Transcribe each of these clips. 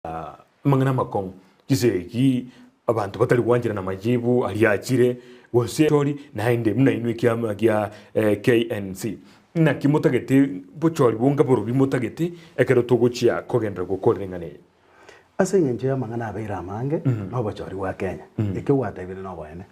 Amang'ana amakong'u, chisegi, abanto batari gwancherana amajibu aria achire, gose chori naende buna inwe ekiama gia KNC. Naki motagete bochori bonga borobi motagete ekero togochia kogenderera gokorera eng'ana eye? Ase eng'encho y'amang'ana abeire amange na obochori bwa Kenya, ekio gwatebire noboene.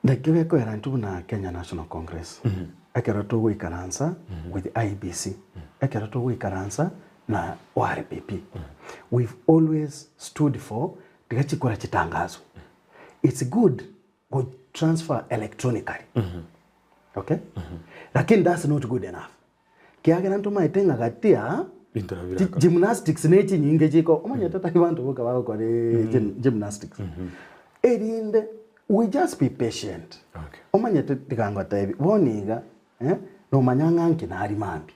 Nakio gekoera intwe buna Kenya National Congress, ekero togoikaransa with IEBC, ekero togoikaransa na ORPP, we've always stood for tiga chikura chitangazwe. It's good go transfer electronically, okay, lakini that's not good enough. Kiagera ntomaete ng'a gati aa Binto nabio chi birakabe. gymnastics ne chinyinge chiko omanyete tari banto boka bagokora gym gymnastics. Erinde we just be patient. Okay. Omanyete tiga ngotebi bono iga eh, nomanya ng'a nki nari mambia,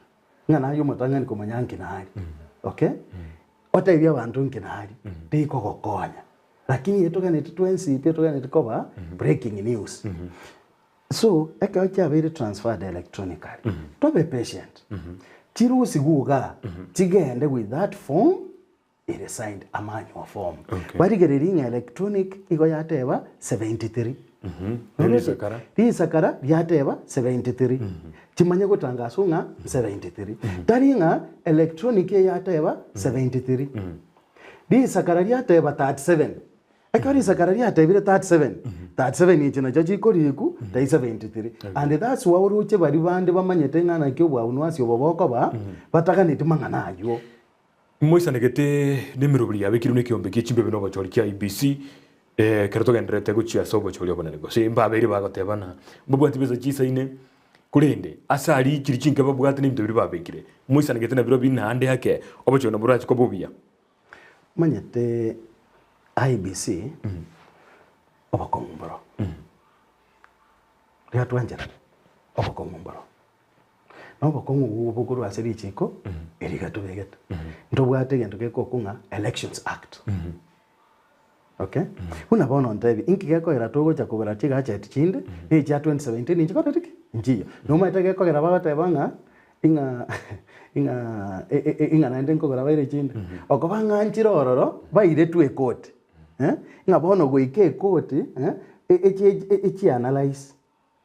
ng'a naye omotang'ani komanya nki nari, okay? Otebie abanto nki nari, tikogokonya. Lakini etoganeti twensi pi etoganeti koba breaking news. So, ekero chiabeire transferred electronically, tobe patient, chirusigwe igaa, chigende with that form ere signed, a manual form. Okay. Barigererie ng'a electronic igo yateba 73. Ne risakara? Risakara riateba 73. Chimanye gotangaswa ng'a 73. Tari ng'a electronic eyateba 73. Risakara riateba 37. Ekero risakara riatebire 37, 37 echi nachio chikorikwa tai 73. And that's why oroche baria bande bamanyete ng'a naki obwaunwasi obo bokoba, bataganeti mang'ana aywo. Moisanegete nemeroberi yabekirwe nekeombe gie chimbebe na obochori kia IEBC ekero togendererete gochia ase obochori obonene gose mbabeire bagotebana mbabwati besa chisaine korende ase aria chiri chinke babwate na ebinto biria babekire moisanegete nabirobio naende ake obochori nabo borache koba obuya. Omanyete IEBC obokong'u mboro, riria twancherana obokong'u mboro, na obokong'u obwo bokorwa ase richiko eri iga tobegete. Ntobwate egento gekokwa ng'a Elections Act, okay? Buna bono ntebi, inki gekogera togocha kogora chigadget chinde, na echia 2017 nchikoreti ki? Nchiyo. Nomanyete gekogera bagoteba ng'a Ing'a ing'a ing'a naende nkogora baire chinde. Okoba ng'a nchire ororo, bairetwe ekoti, eh, ng'a bono goika ekoti, eh, echi echi analyse,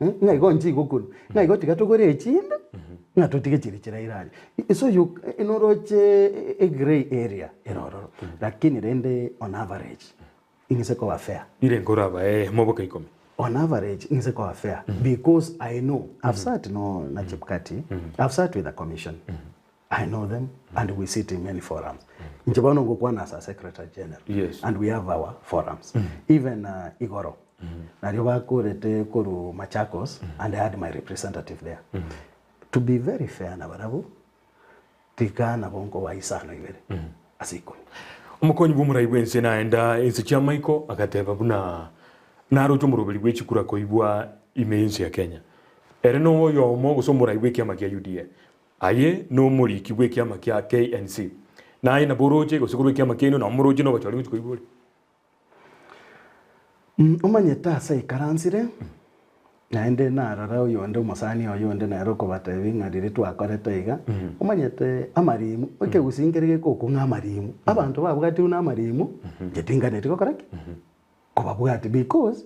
ng'a igo nchigokunwa, ng'a igo tiga togore echinde, ng'a totige chiria chiraire aria. So you noroche e grey area ere ororo, lakini rende on average, Ing'ise koba fair. Ire nkorabae moboka ikomi. On average ing'ise koba fair because I know I've sat no na Chebukati I've sat with the commission I know them and we sit in many forums inche bono ngokwana as a secretary general Yes. and we have our forums even uh, igoro nario bakorete koru Machakos and I had my representative there to be very fair nabarabwo Tiga nabo nkoba isano ibere ase ikomi. Omokonyi bw'omorai bw'ense naenda ense chi'amaiko agateba buna naroche omoroberi bwe chikura koibwa ime y'ense ya Kenya. Ere noyomo gose omorai bw'ekiama kia UDA. Aye nomoriki bw'ekiama kia KNC. Naye nabo oroche gose korwa ekiama kiaino nabo moroche nobochori gochia koibwa ore. Omanyete ase aikaransire, naende narora oyonde omosani oye onde nere okobatebia ng'a riria twakorete iga, omanyete amarimu, ekegusii nkere gekokwa ng'a amarimu, abanto babwatirwe na amarimu, inche tinganeti gokora ki? Kobabwatia because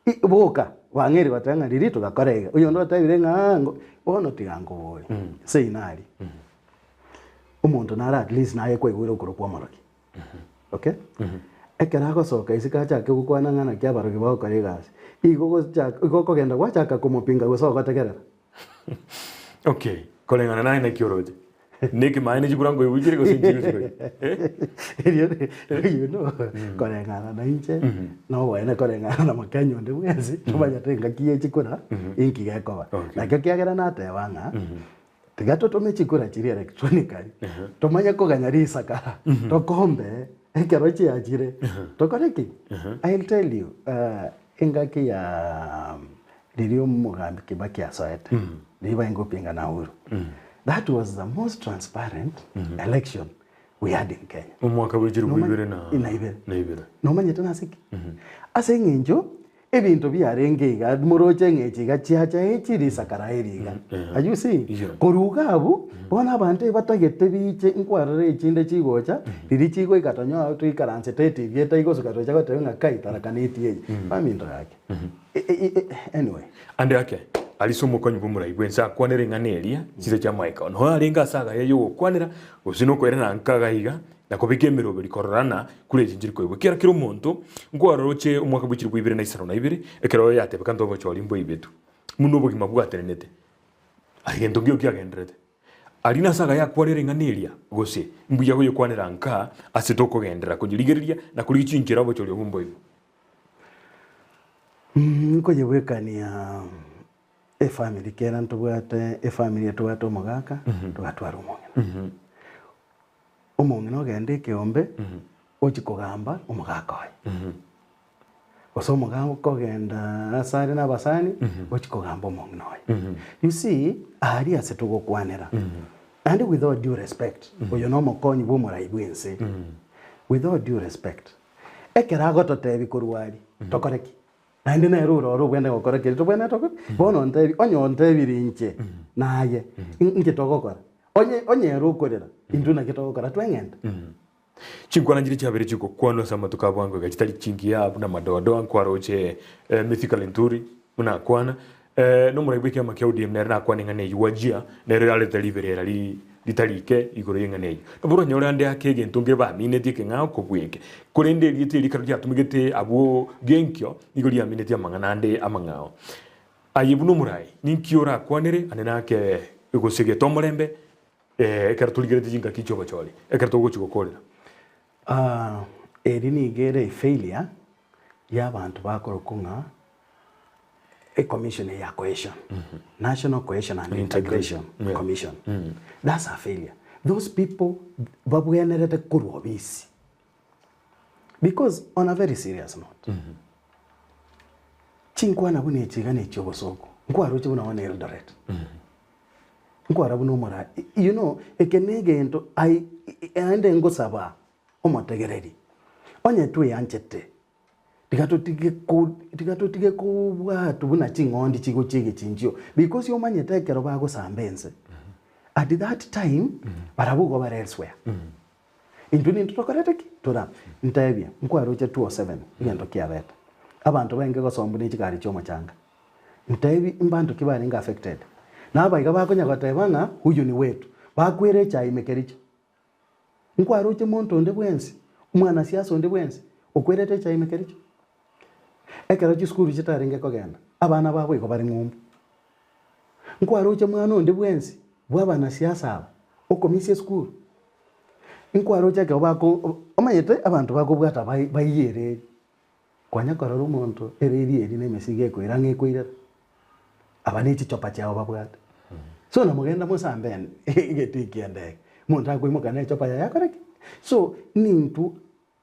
i boka bang'eire goteba ng'a riria togakora iga, oyonde otebire ng'a ngo bono tiga nkobore, seino aria, omonto nare at least naye kwaigure okorokwa omorokia. Okay? Ekero agosoka isiko achake gokwana ng'a naki abarogi bagokora egasi, igo ogochaka igo okogenda gwachaka komopinga gose ogotegerera. Okay, koreng'ana naye naki oroche? Nekemanyererio chikura nkoigwa chire gose nchiigwe chikoigwa? Eh? Erio you know, koreng'ana na inche, na oboene koreng'ana na mokenya onde bwensi, tomanyete engaki ye chikura, inki gekoba. Okay. Nakio kiagera nateba ng'a. Tiga totome chikura chiria electronically, tomanye koganya risakara, tokombe ekero chiachire, tokore ki? I'll tell you, engaki ya riria omogambi Kibaki asoete, riria baye ngopinga na Uhuru, that was the most transparent election we had in Kenya. Omwaka bwe chilifu ibere na Na ibere. na ibere. Nomanyete nase ki? Ase eng'encho. Ebinto biarenge iga, moroche ng'a echi iga chiacha echi, risakara eri iga. Are you seeing? Yeah. Korwa iga abwo, bono abanto ebatagete biche nkwarora echinde chigocha, riria chigoika tonyore toikaransete etibi etaigosuka tocha goteba ng'a kai tarakana eti eye. Baminto gaki. Anyway. Ande ake, arise omokonyi bw'omorai bw'ense akwanere ing'ana eria, chinsa chia Maika. Noe arenge ase agaya y'ogokwanera, gose nokoirana nka iga iga, na kobeka emeroberi kororana kure echi nchiri koigwa. Ekiagera kera omonto nkwaroroche omwaka bwe chilifu ibere na isano na ibere, ekero yatebeka nto obochori mboibetwe, buna obogima bwatenenete, aye gento nkeiyo kiagendererete. Aria nase agaya akwanere ing'ana eria, gose mbuya goyekwanera nka ase tokogenderera koyerigereria na korigia chinchera obochori obwo mboibwe. Nkoyebwekania efamiri kera ntobwate efamiri etobwate omogaka, togatwara omong'ina. Omong'ina ogenda ekeombe, ochia kogamba omogaka oye. Gose omogaka ogenda ase are na abasani, ochia kogamba omong'ina oye. You see, aria ase togokwanera, naende with all due respect, oyo na omokonyi bwa omorai bwa ense, with all due respect, ekero agototebia korwa aria, tokore ki? Naende nere ore ore obwenerete gokora keria tobwenerete gokora. Bono ontebi, onye ontebirie inche naye, inki togokora? Onye onye ere okorera, intwe naki togokora? Tweng'ente. Chinkwana nchiria chiabeire chigokwanwa ase amatuko a bwango iga chitari chingiya buna madoadoa nkwaroche Mithika Linturi buna akwana, nomorai bw'ekiama kia ODM nere nakwane ing'ana eyio Wajir nere arete riberera ritari ike igoro y'eng'ana eyio. Nabo oranyore ande ake egento nkere baminetie ekeng'ao kobua eke. Korende erieta eri ekero riatumegete abwo genkio nigo riaminetie amang'ana ande amang'ao. Aye buna omorai ninki orakwanere ande nake gose gete omorembe ekero torigeretie chingaki chi'obochori ekero togochia gokorera? Eri nigo ere efailure y'abanto bakorokwa ng'a ecommission eye ya cohesion, National Cohesion and Integration Commission, that's a failure. Those people babwenerete korwa obisi because on a very serious note, chinkwana buna echi iga na echi'obosongo, nkwaroche buna bono Eldoret, nkwara buna omora, you know eke na egento I naende ngosaba omotegereri, onye tweanchete Tiga totige ko tiga totige kobwatwa buna ching'ondi chigochia egechinchio because omanyete ekero bagosamba ense at that time barabwo igo bare elsewhere. Intwe nintwe tokorete ki? Tora ntebie nkwaroche 207 egento kiabete abanto baenge gosombwa ne chigari chia omochanga ntebi mbanto ki barenge affected? Nabaiga bakonya goteba ng'a huyu ni wetu bakwere echae ime kericho. Nkwaroche monto onde bwensi, omwanasiasa onde bwensi, okwerete echae ime kericho? Ekero chisukuru chitarenge kogenda, abana babo igo bare ng'umbu. Nkwaroche mwana onde bwensi bw'abanasiasa aba okomisia esukuru? Nkwaroche ekero bako omanyete abanto bakobwata bai baiye ereri, kwanya korora omonto ereri eri na emesigo ekoira ng'a ekoirera? Aba ne chichopa chiabo babwate. So namogenda mosambe egetii kiende eke, omonto akoimoka ne echopa yaye akore ki? So nintwe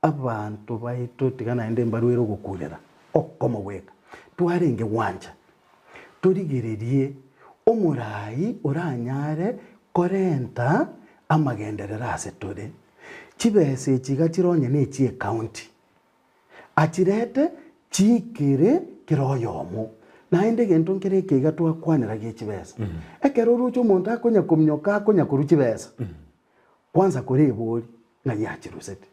abanto baito tiga naende mbarwere ogokurera okomo bweka, twarenge gwancha torigererie omorai oranyare korenta amagenderero ase tore. Chibesa echi iga chire onye ne echie ecounty. Achirete chiikere kera oyomo. Naende egento nkere eke iga twakwanera gie chibesa. Ekero oroche omonto akonya kominyoka akonya korwa chibesa, kwanza kore ebori ng'ai achirusete.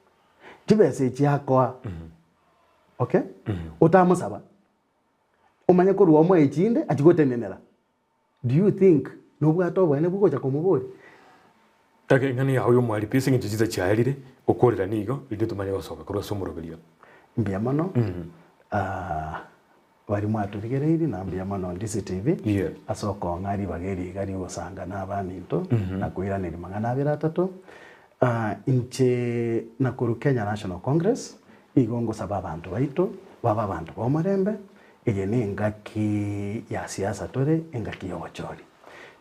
Chibesa echi akoa, okay, otamosaba, omanye korwa omoe echinde achie gotenenera. Do you think nobwate oboene bwogocha komoboria? Eke ing'ana yao y'omwari pi ase eng'encho chinsa chiaerire, okorera nigo, rinde tomanye gosoka korwa ase omoroberio. Mbuya mono baria mwatorigereirie na mbuya mono DCTV Yeah. ase okong'a ribaga eri iga rigosanga na abaminto na koiraneria mang'ana abere atato. Inche nakorwa Kenya National Congress igo ngosaba abanto baito babe abanto b'omorembe Eye nengaki ya siasa tore, engaki y'obochori.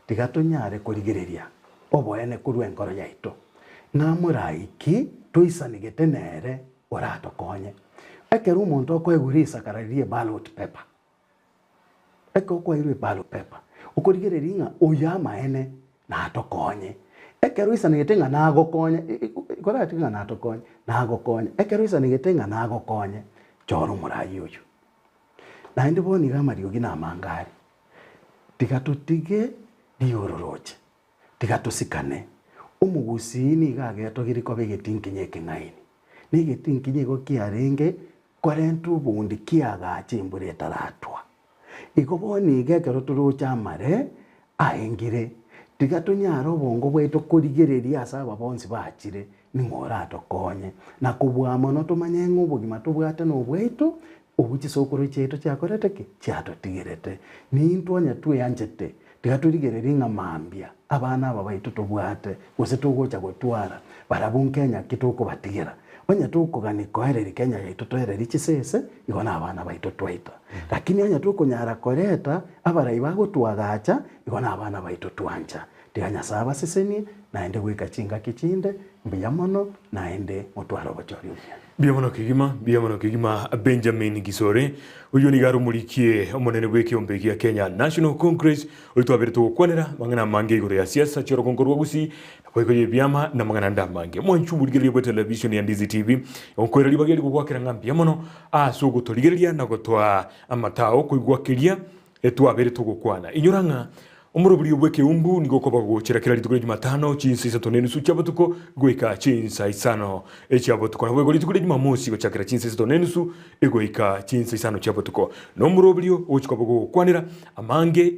Tiga tonyare korigereria oboene korwa enkoro yaito, ng'a moraiki toisanegete nere oratokonye. Ekero omonto okoegwa risakara riria ballot paper, ekero okwairwe ballot paper, okorigereria ng'a oyo amaene natokonye. Ekero oisanegete ng'a nagokonye, koratiga ng'a natokonye, nagokonye. Ekero oisanegete ng'a nagokonye, chora omorai oyio. Naende bono iga amariogi namange are. Tiga totige riororoche, tiga tosikane. Omogusii nigo agetogirie koba egetinkinye ekeng'aini. Na egetinkinye igo kiarenge korenta obondi kiagacha embura etaratwa. Igo bono iga ekero toroche amare aengire, tiga tonyare obongo bwaito korigereria ase aba bonsi bachire, ning'o oratokonye. Na kobua mono tomanye ng'a obogima tobwate nobwaito, obwo chisokoro chiaito chiakorete ki? Chiatotigerete. Nintwe onye tweanchete, tiga torigererie ng'a mambia abana aba baito tobwate, gose togocha gotwara, barabwo nkenya ki tokobatigera? Onye tokogania koereria Kenya yaito toererie chisese, igo nabana baito twaita. Lakini onye tokonyara koreta abarai bagotwagacha, igo nabana baito twancha. Tiga Nyasae abasesenie, naende goika chingaki chinde, mbuya mono, naende motware obochori obuya. Mbuya mono kegima, mbuya mono kegima Benjamin Gisore, oyio nigo are omorikie omonene bw'ekeombe gia Kenya National Congress, oyio twabere togokwanera amang'ana amange igoro ya siasa chi'orogongo rwa Gusii, naboigo y'ebiama na amang'ana ande amange. Mwanche omorigereria bwe televishoni ya Ndizi TV, okoira ribaga eri gogoakera ng'a mbuya mono ase ogotorigereria na gotoa amatao koigwa keria Etwabere togokwana. Inyora ng'a omoroberio bw'ekeumbu nigo okoba gochera kera rituko ria Jumatano chinsa isato na enusu chia botuko goika chinsa isano chia botuko. Naboigo rituko ria Jumamosi gochakera chinsa isato na enusu goika chinsa isano chia botuko. Nomoroberio ogochia koba gogokwanera amange.